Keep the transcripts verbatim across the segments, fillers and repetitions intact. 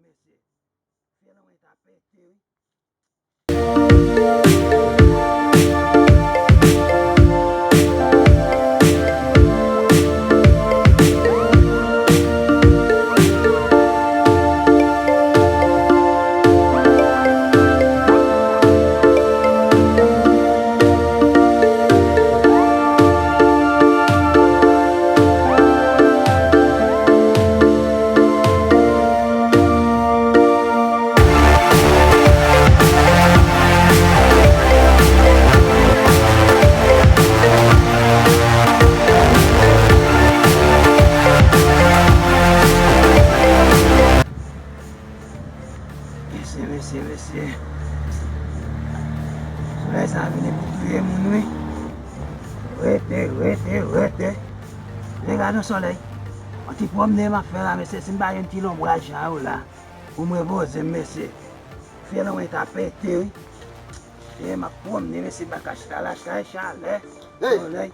Mesye, fè lanmè ta pete, wi. Mesye, mesye, mesye. Solèy sa vini pou touye moun, wi. Rete, rete, rete. Men gade yon solèy. Yon ti pwomnen m ap fè la, mesye, si m pa jwenn ti lonbraj jan yo la, pou m repoze m, mesye. Fè lanmè ta pete, wi. E m ap pwomnen, mesye, baka chita la, chay chalè. Hey! Solèy.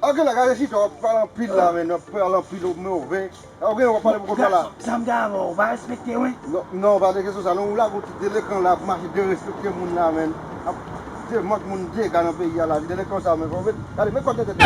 Ok, la, gade chita, w ap pale anpil la, men, w ap pale anpil, w move. Ok, w ap pale pou kont la. Sa m gen avè w, ou pa respekte mwen? Non, non, pa de kesyon sa, non, ou la, gon ti delekan la, ap mache derespekte moun la, men. Ap te mank moun dega nan peyi a la, ti delekan sa, men, fò w met, gade, men kòd nan tèt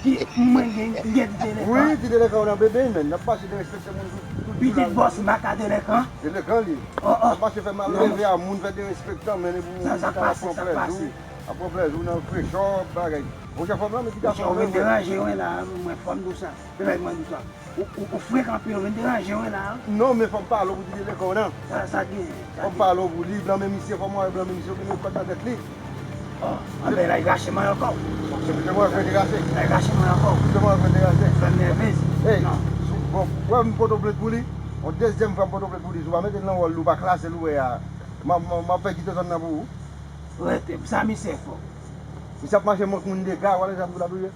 li. Mwen gen, gen ti delekan. Wi, ti delekan w nan bebe, men, ap mache derespekte moun tou, tou, tou la. Pitit bòs maka delekan. Delekan li. Oh, oh. Ap mache fè mal leve a moun, fè derespektan, men, epi ou ta pran plèzi. Ap pran plèzi w nan krechò, bagay. Monchè, fò m nan, men ti gason. Monchè, ou vin deranje mwen la, mwen, fò m di w sa. Bebe, mwen di w sa. Ou, ou, ou frekan anpil, ou vin deranje mwen la. Non, men fò m pale w pou ti delekan w nan. Sa, sa gen, sa gen. Fò m pale w pou li, blan men misye, fò m wè blan men misye, ou gen kòd nan tèt li. Oh, anben la, li rache mwen ankò. Se pou te mwen fè te rache. La, li rache mwen ankò. Se pou te mwen fè te rache. Fè m nève. Hey, bon, wè m pote w plent pou li. Yon dezyèm fwa m pote w plent pou li. Si w pa mete l nan wòl li, w pa klase l, ou wè a. M a, m a, m ap fè kite zòn nan pou ou. Rete, sa misye fò. Misye ap mache mank moun dega, w a lè zam pou l ap rive.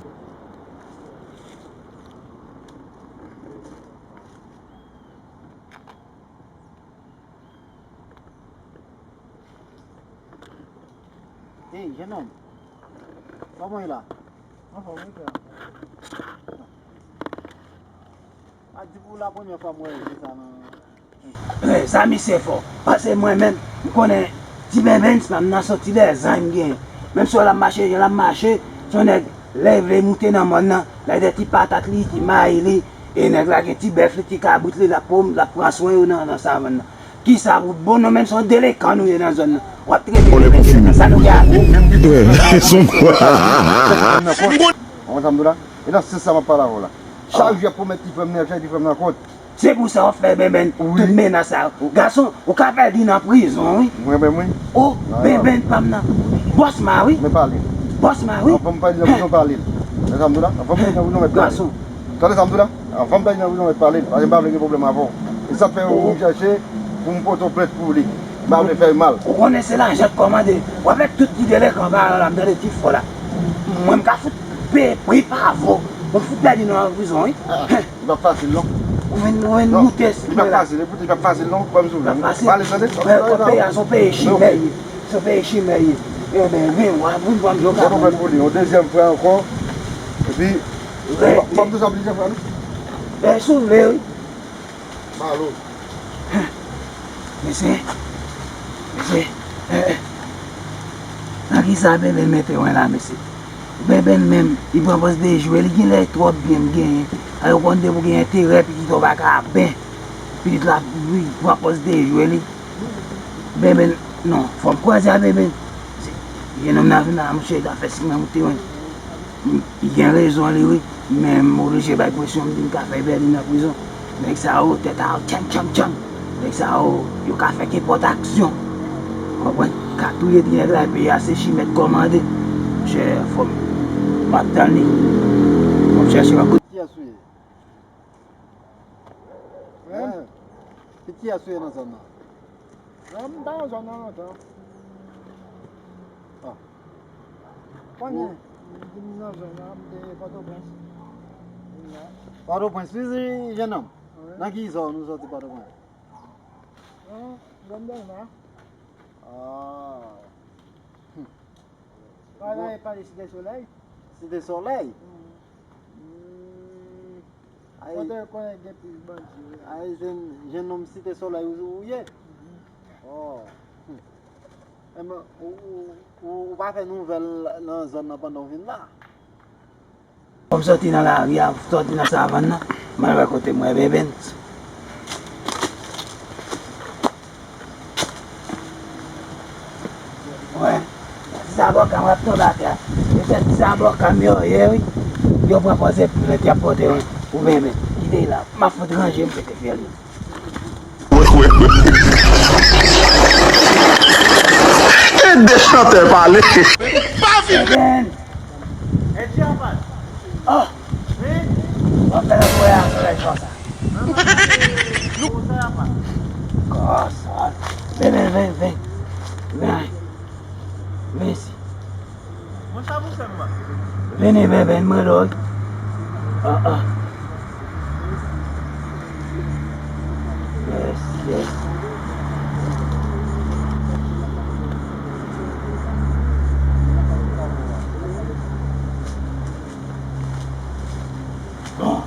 Hey, jennonm. Kòman w ye la? Anfòm, wi, frè. Pa di pou la premyè fwa m wè zen sa nan. Eh, sa misye fò. Paske mwen menm, m konnen ti Benben, se pa m nan soti lè zan m gen. Menm si w wè l ap mache, jan l ap mache, se yon nèg lè vle moute nan mòn nan, lè de ti patat li, ti mayi li, e nèg la gen ti bèf li, ti kabrit li, l ap pran, l ap pran swen yo nan, nan savann nan. Kisa pou bon non, menm se yon delekan nou ye nan zòn nan. W ap trete Benben delekan, sa nou gen ak ou? Son. Konprann sa m di w la? E nan sans sa m ap pale avè w la. Chak jou y ap pwomèt ti frè m nan, y ap chache ti frè m nan kont. Se pou sa w ap fè Benben tout menas sa yo. Gason, ou ka pèdi nan prizon, wi. Mwen menm, wi. O, Benben pa m nan. Bòs ma, wi. Men pale. Bòs ma, wi. Anvan m pèdi nan prizon, pale l. Wè sa m di w la? Anvan m pèdi nan prizon, mèt pale. Gason. Tande sa m di w la? Anvan m pèdi nan prizon, mèt pale l. Paske m pa vle gen pwoblèm avè w. E sa k fè ou vin chèche pou m pote w plent pou li. M pa vle fè l mal. Ou konnen se lajan k kòmande. W ap fè tout ti delekan pa la, m tande ti fò la. Mwen m ka fout peye pri pa avè w. Ou fout pèdi nan prizon, wi. Li p ap fasil non. Ou vin, ou vin moute. Li p ap fasil, ekoute, li p ap fasil non, kwè m sou li. Pale, tande. Peyi a se yon peyi chimè ye. Se yon peyi chimè ye. Ebyen, vin, w a vin pran m yo ka. Yon dezyèm fwa ankò. Epi, m p ap di sa plizyè fwa non. Bèl soulve, wi. Malo. Mesye, mesye, eh, eh. Nan kisa Benben mete mwen la, mesye? Benben menm, li pran pòz de jwe, li genlè twòp byen m genyen. A yo konn depi w gen enterè, pitit ou pa ka ben. Pitit la, li pran pòz de jwe, li. Benben, non, fò m kwaze a Benben. Se, jennonm nan vin la, monchè, li ta fè simen moute mwen. Li gen rezon li wi, men m oblije bay presyon, m di m ka fè Berlin nan prizon. Nèg sa yo, tèt a yo tchanm, tchanm, tchanm. Nèg sa yo, yo ka fè kenpòt aksyon. Konprann? Ka touye ti nèg la, peyi a se chimè k kòmande. Monchè, fò m, m ap tann li. Fò m chèche yon kote. Kiyès ou ye? Mwen? Kiyès ou ye nan zòn nan? Non, m pa nan zòn nan lontan. Ah. Konnen, m vin nan zòn nan, m te Pòtoprens. Vin la. Pòtoprens, wi, jennonm. Wi. Nan ki zòn ou soti Pòtoprens? Nan zòn Dèlma. Ah. Hmm. Travay pale Site Solèy. Site Solèy? Hmm. Hmm. Kote yo konnen gen plis bandi, wi. Ay, jenn, jenn nonm Site Solèy ou, ou ye? Oh. Enben, ou, ou, ou, ou pa fè nouvèl nan zòn nan pandan w vin la? Fò m sòti nan lari a, sòti nan savann nan, m al wè kote m wè Bèbèn. Wè, ti zabòka m ap tonbe atè a. E se ti zabòka m yo ye, wi. Yo pran pòz epi plent y ap pote, wi, pou Bèbèn. Kite l la, m ap fout ranje m pete fyèl yo. E de chantè pale. Bèbèn! Oh! Wap fè nan kouwè a solèy konsa. Konsa. Vini, vini, vini. Vini. Vini, vini, vini, mwen lòk. Ah, ah. Yes, yes. Bon,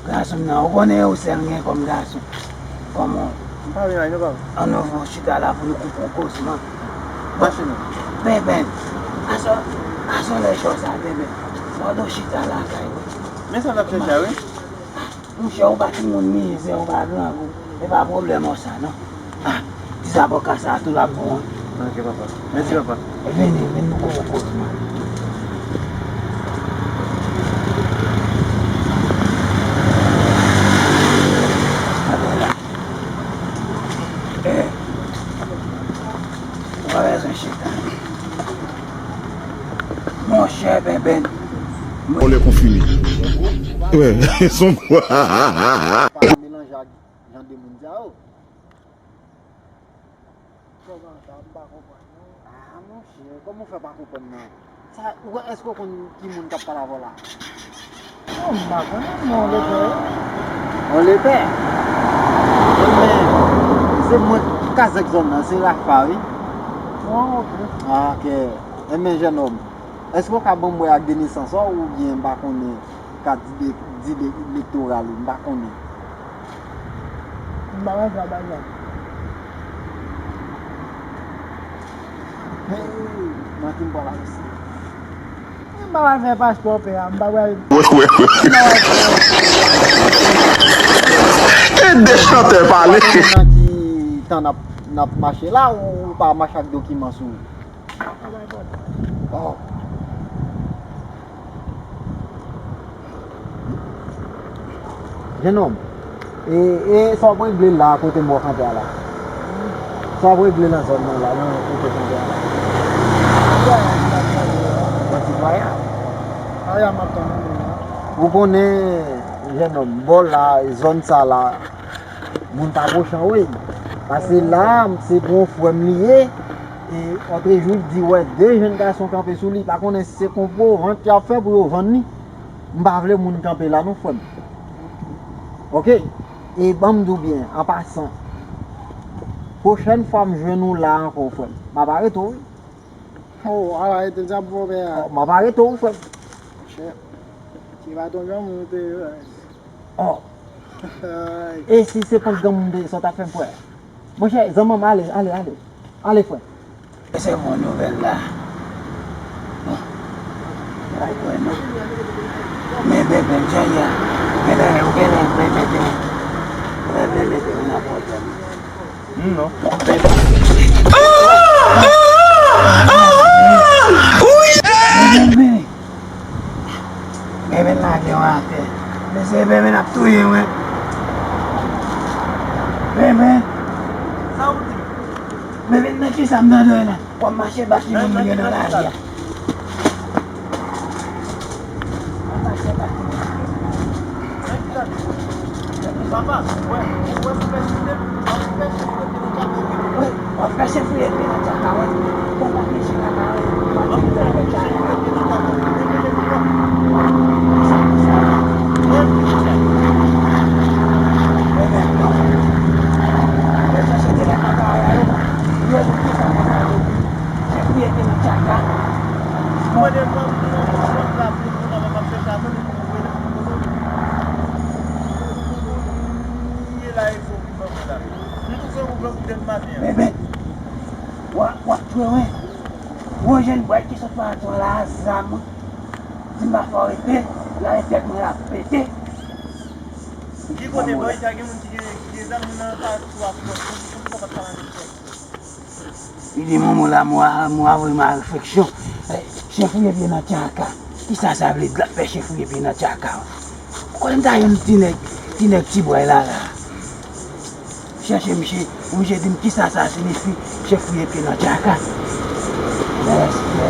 gason m nan, ou konnen ou sèl gen kòm gason. Kòman? M pa vin la, non, papa. Ann nou fè yon chita la pou nou koupe yon kozman. Mache non. Bèbèn, aswè, aswè lè cho sa, Bèbèn. Fò nou chita lakay ou. Men sa n ap chèche a, wi. Monchè, ou pa timoun mizè, ou pa grangou. E pa pwoblèm ou sa, non. Ah, ti zaboka sa a tou l ap bon an. Ok, papa. Mèsi, papa. Vini, vin nou koupe kozman. Gade la. Eh. Ou pa bezwen chita. Monchè, Bèbèn. Yon lè konfime. Wè, son. Pa melanje ak jan de moun sa yo. Kòman sa, m pa konprann non. Ah, monchè, kòman w fè pa konprann nan? Sa, ou, èske w konn ki moun k ap pale avè w la? Non, m pa konnen, men on lepè. On lepè? Ebyen, se mwen, kazèk zòn nan, se Rafa, wi. Ah, ok. Ah, ok. Ebyen, jènòm, èske w ka ban m wè ak de nesans ou, oubyen m pa konnen kat dide-, dide elektoral ou, m pa konnen. M pa wè sa bagay. Hey, nan ki m pral ale si. M pa pral fè paspò pè a, m pa pral. Wè, wè, wè. M pa pral fè. E de chantè pale. Nan ki tan n ap, n ap mache la, ou pa mache ak dokiman sou ou? Oh. Jenòm, e, e sa w ap regle la kote m wè w kanpe a la? Sa w ap regle nan zòn nan la, nan kote w kanpe a la? Yon ti vwayaj. Ou konnen, jenòm, bò la, zòn sa la, moun pa pwoche anwo. Pase la, se pou yon frè m li ye. E otrejou, l di wè de jenn gason kanpe sou li. Pa konnen si se konpwo vant y ap fè pou yo vann li. M pa vle moun kanpe la non, frè m. Oke? E ban m di w byen, an pasan, pwochèn fwa m jwenn ou la ankò, frè m, m ap arete w, wi. Oh, ala rete sa pou w fè a. Oh, m ap arete w, wi, frè m. Monchè, se pa t yon granmoun ou te ye, frè. Oh. E si se pa t granmoun m te ye, sa w t ap fè m, frè? Monchè, zanmi m, ale, ale, ale. Ale, frè. E se bon nouvèl la. Bon. Bay frè, non. Men bebe, Jaya. Men dayè, ou genlè vle mete, vle mete m nan pwoblèm. Non. Bebe, bebe lage w atè. Mesye, bebe ap touye mwen. Bebe. Sa w di? Bebe, nan kisa m tande w la? W ap mache bat timoun yo nan lari a. W ap mache bat timoun yo. Papa, wè, wè, w ap pèsiste, w ap pèsiste, w ap pèsiste. Wi, w ap pèsiste fouye pye nan tchaka, wi. Bon, pa pèsiste nan kare, w ap fouye pye nan tchaka. Wi, wi, wi. Wi, wi, wi. Wi, wi, wi. Wi, wi, wi. Wi, wi, wi. Mwen de fwa m pran, m pran, m pran, m pran, m pran, m pran, m pran, m pran, m pran, m pran, m pran, m pran, m pran, m pran, m pran, M tou fè yon gwo kout dèt maten an. Bèbè, w ap, w ap tchwe mwen. Yon jenn bway ki sot pa atò la, zam. Si m pa fè w rete, la e tèt mwen ap pete. Ki kote bòy sa gen moun ki gen, ki gen zam nan pa sou ap pran, pou ki papa pala nan tèt. Li di, "Mon, mon la, mwa, mwa, vre ma refleksyon. Eh, chen fouye pye nan tchaka. Kisa sa vle di la fè chen fouye pye nan tchaka? Ou konnen m ta jwenn ti nèg, ti nèg ti bway la, la. Chèche misye, pou misye di m kisa sa siyifi, chen fouye pye nan tchaka." Respè.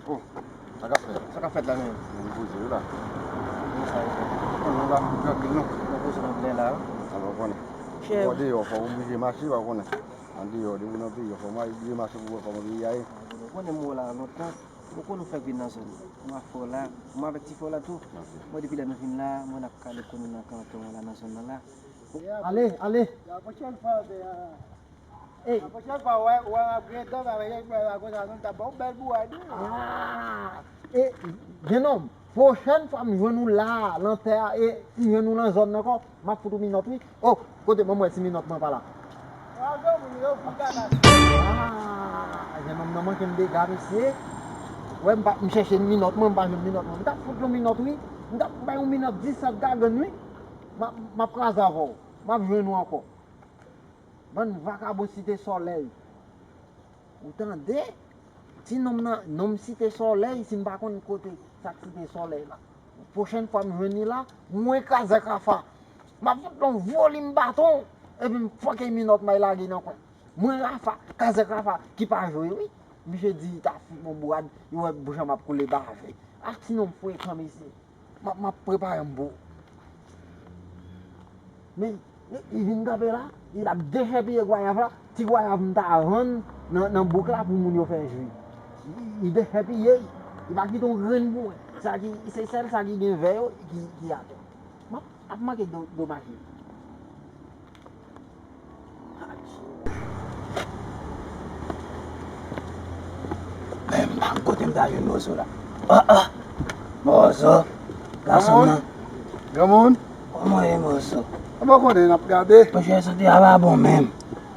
Oh, sa k ap fèt? Sa k ap fèt la menm? Mwen poze wi la. Mwen sa yo fè. Mwen la, mwen trankil non. Mwen poze nan plè la wi. Sa pa konnen. Chè. Ou deyò, fò w oblije mache, pa konnen. Andeyò, depi w nan peyi, fò w oblije mache pou w wè kòman peyi a ye. Ou konnen mwen la lontan. Ou konnen nou fèk vin nan zòn. Mwen avèk ti frè w la tou. Mwen depi lè nou vin la, mwen ap kale konnen nan kanton an la, nan zòn nan la. Ale, ale. Ey. Pwochèn fwa, wè, wè, w ap gen tan avèk Espè la konsa, nou ta ba w bèl bourad wi. Ah! E, jenòm, pwochèn fwa m jwenn ou la, nan tè a, e m jwenn ou nan zòn nan ankò, m ap fout ou minòt wi. Oh, kote mwen, mwen si minòt mwen pa la. Ah, jenòm nan manke m dega, mesye. Wè, m pa, m chèche minòt mwen, m pa jwenn minòt mwen. M t ap fout nou minòt wi. M t ap bay ou minòt disèt gagann wi. M ap, m ap kraze avè w. M ap jwenn ou ankò. Bann vakabon Site Sòlèy. Ou tande? Ti nonm nan, nonm Site Sòlèy, si m pa konn kote sa k Site Sòlèy la. Pwochèn fwa m jwenn li la, mwen kazèk Rafa. M ap fout yon volim baton, epi m fòke minòt may lage nan kwen. Mwen Rafa, kazèk Rafa, ki pa jwe wi. Misye di li ta fout mwen bourad, li wè jan m ap koule bave. Ah, ti nonm frekan, mesye. M ap, m ap prepare m pou ou. Men, li, li vin kanpe la, li ap dechèpiye gwayav la, ti gwayav m ta vann nan, nan bouk la pou moun yo fè ji. Li, li dechèpiye, li pa kite yon grenn pou mwen. Sa ki, se sèl sa ki gen vè yo ki, ki atè. M ap, ap manke do, domaje. Men m pa kote m ta jwenn Mozo la. Ah, ah. Mozo. Gason nan. Granmoun. Kòman w ye, Mozo? Kòman w konnen n ap gade? Monchè, sante a pa bon menm.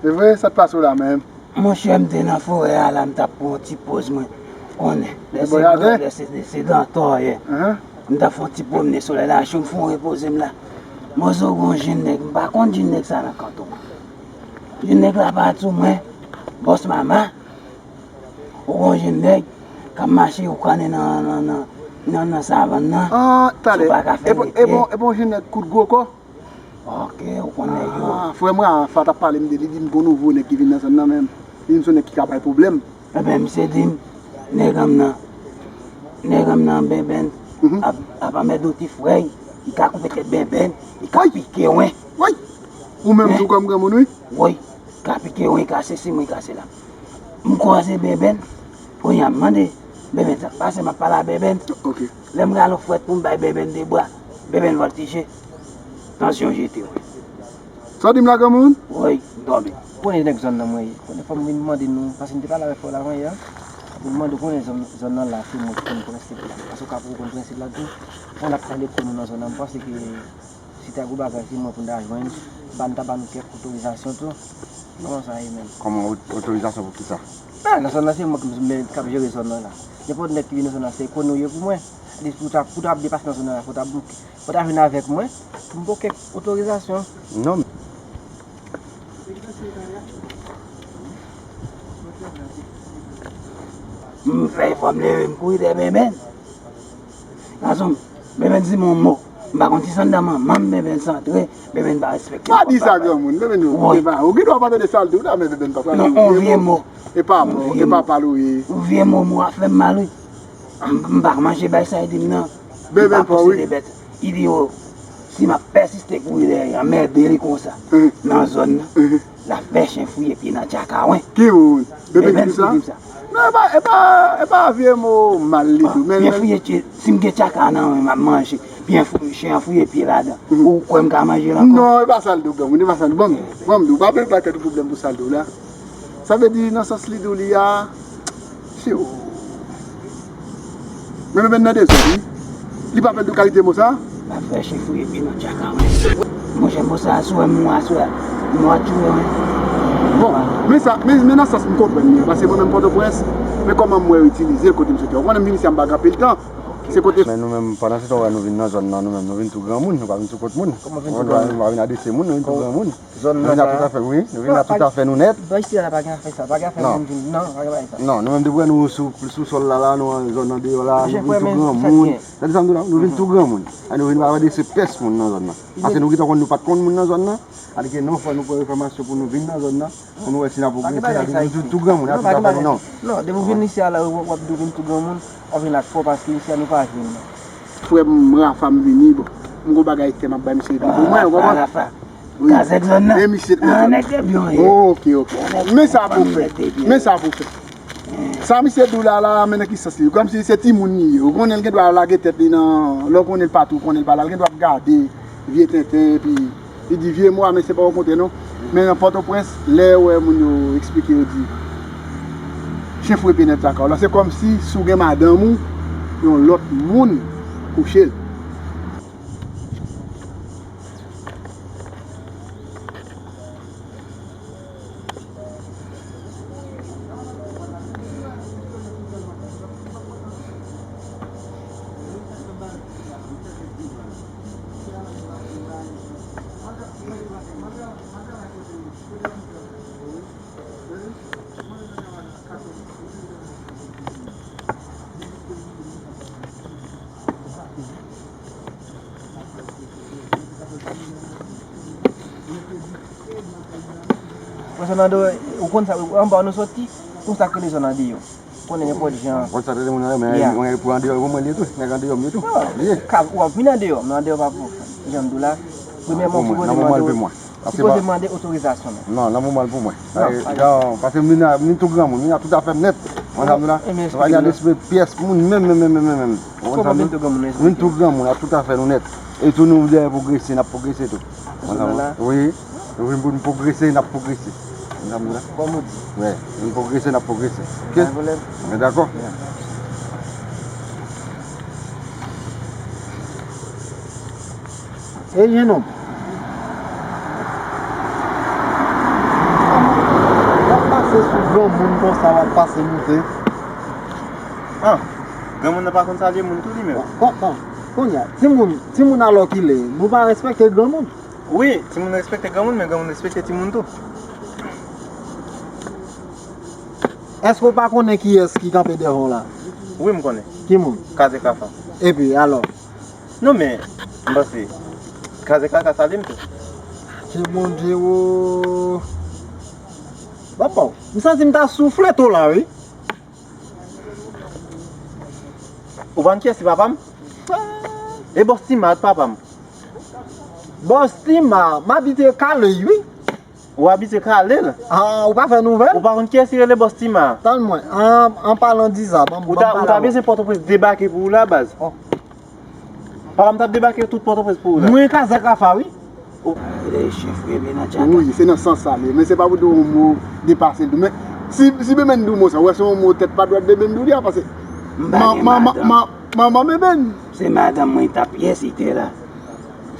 Se vre, sa k pase w la menm? Monchè, m te nan forè a la, m t ap pran yon ti poz mwen. Konnen, lè se, lè se, lè se dan tò yè. M t ap fè yon ti pwomne, solèy la cho, m fè yon repoze m la. Mozo, gon jenn nèg, m pa konn jenn nèg sa nan kanton. Jenn nèg la pa di mwen, bòs mama, ou gon jenn nèg k ap mache ou konnen nan, nan, nan, nan, nan savann nan. Ah, talè. Si w pa ka fè rete. E bon, e bon jenn nèg kout gwo kò? Ok, ou konnen yo. Ah, frè mwen Rafa t ap pale m de li, di m gon nouvo nèg ki vin nan zòn nan menm. Li di m se yon nèg ki ka bay pwoblèm. Enben, misye di m, nèg an m nan, nèg an m nan Benben, ap, ap anmède yon ti frè, li ka koupe tèt Benben, li ka pike wen. Woy! Ou menm tou kòm granmoun, wi. Woy, li ka pike wen, li ka sesi mwen, li ka sela. M kwaze Benben, kounye a m mande Benben sa k pase, m ap pale a Benben. Ok. Lè m rale yon fwèt pou m bay Benben de bra, Benben vòltije. Tansyon jete mwen. Sa w di m la, granmoun? Woy, m tonbe. Konnen nèg zòn nan mwen ye. Konnen fò m vin mande nou, paske m te pale avèk frè w la avan yè. Vin mande w konnen zòn, zòn nan la, se mwen ki konn prensip la. Paske w ka poko konn prensip la tou. Mwen ap pale konnen nan zòn nan, m panse ke si ta gwo bagay, se mwen pou n ta jwenn. Ban, ta ban nou kèk otorizasyon tou. Kòman sa ye menm? Kòman ot-, otorizasyon pou kisa? Ah, nan zòn nan se mwen ki, men, k ap jere zòn nan la. Nenpòt nèg ki vin nan zòn nan, se konnen w ye pou mwen. Li pou ta, pou ta ap depase nan zòn nan la, fò ta, fò ta vin avèk mwen pou m ba w kèk otorizasyon. Non. M fè efò m leve, m kouri dèyè Benben. Gason, Benben di m yon mo. M pa konn si se anndan manman m Benben antre, Benben pa respekte m. Pa di sa, granmoun. Benben, ou gen dwa pa tande sa l di w la, men Benben pa pale. Non, yon vye mo. E pa mo, e pa pale w ye. Yon vye mo, mo a fè m mal, wi. M, m pa manje bay sa li di m nan. Li pa posede bèt. Li di yo, si m ap pèsiste kouri dèyè, anmède li konsa nan zòn nan, l ap fè chen fouye pye nan tchaka wen. Ki moun? Bebe ki di sa? Non, e pa, e pa, e pa vye mo mal li di w, men, men fouye pye, si m gen tchaka nan men m ap manje, byen fou-, chen an fouye pye ladan. Ou kwè m ka manje l ankò? Non, e pa sa l di w, granmoun, e pa sa l di w. Bon, bon, m di w, pa vle bay tèt ou pwoblèm pou sa l di w la. Sa vle di, nan sans li di w li a, si w Men Beben nan dezòd, wi. Li pa fè l di w kalite mo sa? Pa fè chifre epi nan tchaka, wi. Monchè, mo sa, aswè, mwen, aswè, mwen ap tchouwe, wi. Bon, men sa, men, men nan sans m konprann li an, paske mwen menm Pòtoprens, men kòman m wè yo itilize l kote m soti. Ou konnen m vin isi a m pa gen anpil tan. Se kote. Men nou menm, pandan se tan, nou vin nan zòn nan, nou menm, nou vin tou granmoun, nou pa vin tou kot moun. Kòman vin tou granmoun? Nou pa vin adrese moun, nou vin tou granmoun. Zòn nan sa. Nou vin la toutafè, wi. Nou vin la toutafè nou nèt. Bò isi a la pa gen afè sa, pa gen afè moun vin, non, pa gen afè sa. Non, nou menm depi nou sou, sou sòl la, la, nou an zòn nan deyò la, nou vin tou granmoun. Tande sa m di w la, nou vin tou granmoun. A nou vin pa adrese pès moun nan zòn nan. Paske nou gentan konn nou pa t konn moun nan zòn nan. Alòske non, fò nou pran enfòmasyon pou nou vin nan zòn nan, pou nou wè si n ap pwogrese, alòske nou vin tou granmoun, nou la toutafè nou, non. Non, depi w vin isi a la, w ap di w vin tou granmoun, w ap vin ak fò paske isi a nou pa jwenn, non. Frè m Rafa m vini, bon. M gon bagay tè m ap bay misye epi pou mwen, ou konprann? Rafa. Wi. Kazèk zòn nan. E misye t kontan. Nèg de byen ye. Ok, ok. Men sa pou fè. Men sa pou fè. Sa misye di w la, la, men nan ki sans li ye? Kòmsi se timoun li ye. Ou konnen l gen dwa lage tèt li nan, lè w konnen l pa tou, ou konnen l pa la, l gen dwa ap gade vye tenten, epi li di vye mo a, men se pa yon kontre non. Men nan Pòtoprens, lè w wè moun yo eksplike, yo di, chen fouye pye nan tchaka w la, se kòmsi si w gen madanm ou, yon lòt moun kouche l. Mwen se nan do, ou konn sa, anba nou soti, konsa k rele zòn andeyò. Konnen nenpòt jan. Konn sa, tande moun nan, men, mwen pou andeyò, pou mwen, li tou, nèg andeyò, m ye tou. Non, w ap vin andeyò, men andeyò pa pou ou. Jan m di w la, premyèman, ou sipoze mande, sipoze mande otorizasyon nan. Non, nan moman l pou mwen. Non, paske m vin, m vin tou granmoun, m vin ak tout afè m nèt. Mwen, sa m di w la, sa pa gen respè pyès moun, menm, menm, menm, menm, menm. Ou konprann sa m di w? Vin tou granmoun, ak tout afè nou nèt. E tou nou dèyè pwogrese, n ap pwogrese tou. Wi. Nou vin pou n pwogrese, n ap pwogrese. Ou konprann sa m di w la? Kòm ou di. Wi, nou pwogrese, n ap pwogrese. Ok? Pa gen pwoblèm. Nou dakò? Ey, jenòm. W ap pase sou granmoun konsa, w ap pase moute. Ah, granmoun nan pa konn salye moun tou li menm. Bon, bon, kounye a, timoun, timoun alòkile, nou pa respekte granmoun. Wi, timoun respekte granmoun, men granmoun respekte timoun tou. Èske w pa konnen kiyès ki kanpe dèyè w la? Wi, m konnen. Ki moun? Kazèk Rafa. Epi, alò? Non, men, m panse, Kazèk la ka salye m tou. Ke Bondye, o. Papa, m santi m ta souflete w la, wi. Ou pa konn kiyès ki papa m? E Bòs Tima t papa m. Bòs Tima, m abite Kalèy, wi. Ou abite Kalèy? Ah, ou pa fè nouvèl? Ou pa konn kiyès ki rele Bòs Tima? Tann mwen, an, an palan di sa, ban m, ou ta, ou ta bezwen Pòtoprens debake pou ou la, baz. Oh. Papa m t ap debake tout Pòtoprens pou ou la. Mwen Kazèk Rafa, wi. Wi, se nan sans sa li ye. Men se pa pou di yon mo depase l tou. Men si, si Beben di w mo sa, ou wè se yon mo tèt pa dwat Beben di w li a, paske manman Beben. Se madanm mwen t ap yè site la.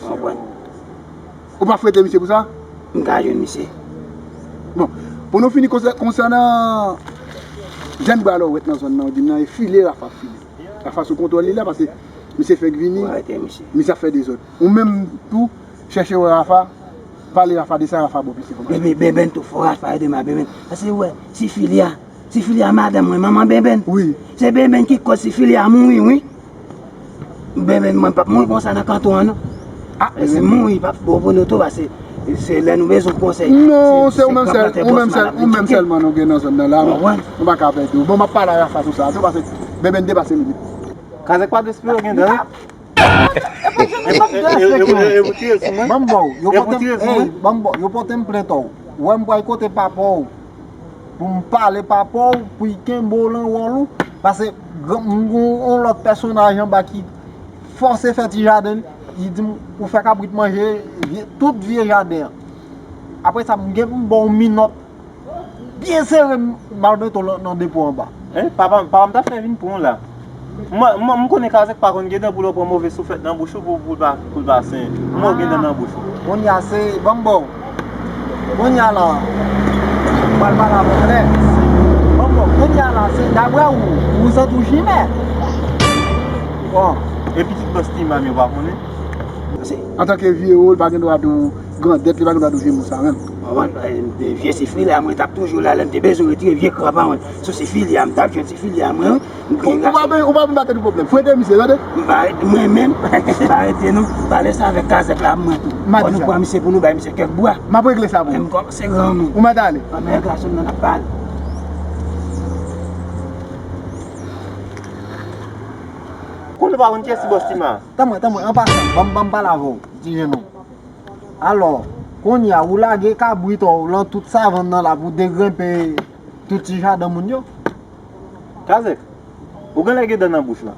Ou konprann? Ou pa fwete misye pou sa? M ka jwenn misye. Bon, pou nou fini konsè-, konsènan jèn bwa lòwèt nan zòn nan, ou di m nan, e file Rafa file. Rafa sou kontwòl li la, paske misye fèk vini, misye ap fè dezòd. Ou menm tou, chèche wè Rafa, pale Rafa de sa, Rafa ba w plis enfòmasyon. Bebe, Beben tou fò, Rafa ede m a Beben. Paske wè, ti fi li a, ti fi li a madanm mwen, manman Beben. Wi. Se Beben ki koz ti fi li a mouri, wi. Beben, mwen p ap mouri konsa nan kanton an, non. Ah, Beben. Si m mouri, p ap bon pou nou tou, paske se lè nou bezwen konsèy. Non, se ou menm sèl, ou menm sèl, ou menm sèlman nou gen nan zòn nan la, non. Nou pa ka pèdi w. Bon, m ap pale a Rafa sou sa tou, paske Beben depase limit. Kazèk pa derespekte w, gen dan. E pou tire sou mwen? Ban m ba w, yo pote m, ey, ban m ba w, yo pote m plent ou. Ou wè m pral kote papa w pou m pale papa w, pou l kenbe w nan wòl ou. Paske m gon yon lòt pèsonaj anba ki fòse fè ti jaden, li di m, ou fè kabrit manje vye, tout vye jaden an. Apre sa, m gen pou m ba w minòt byen sere, m al mete w nan, nan depo anba. Hein? Papa, papa m t ap fè vin pran w la. Mwen, mwen, m konnen Kazèk pa konn gen dan pou l pran move souflèt nan bouch ou pou, pou l pa, pou l pa senyen. Mwen gen dan nan bouch ou. Kounye a se, ban m ba w. Kounye a la, m pral pale avè w klè. Ban m ba w. Kounye a la, se daprè ou, ou santi w chimè. Bon. E pitit bòs Timam yo pa konnen? Se antanke vye wo, li pa gen dwa di w grandèt, li pa gen dwa di w vye mo sa menm. Mwen, eh, vye se file a mwen t ap toujou la, lè m te bezwen retire vye kran pa mwen. Sou se file a m t ap jwenn, se file a mwen, wi. M Ou gen ou pa gason. Bezwen, ou pa bezwen ba tèt ou pwoblèm. Frete misye, tande? M pa rete, mwen menm, m pa rete non. Pale sa avèk Kazèk la, mwen tou. M a Fò di nou sa. Pran misye pou nou bay misye kèk bwa. M ap regle sa pou Menm ou. Kòm se granmoun. Ou mèt ale. An, men gason nan ap pale. Konnen pa konn kiyès ti bòs Timam. Tanmwen, tanmwen, an pasan, ban m, ban m pale avè w, ti jenòm. Alò, kounye a, ou lage kabrit ou lan tout savann nan la pou degrenpe tout ti jaden moun yo. Kazèk, ou genlè gen dan nan bouch la.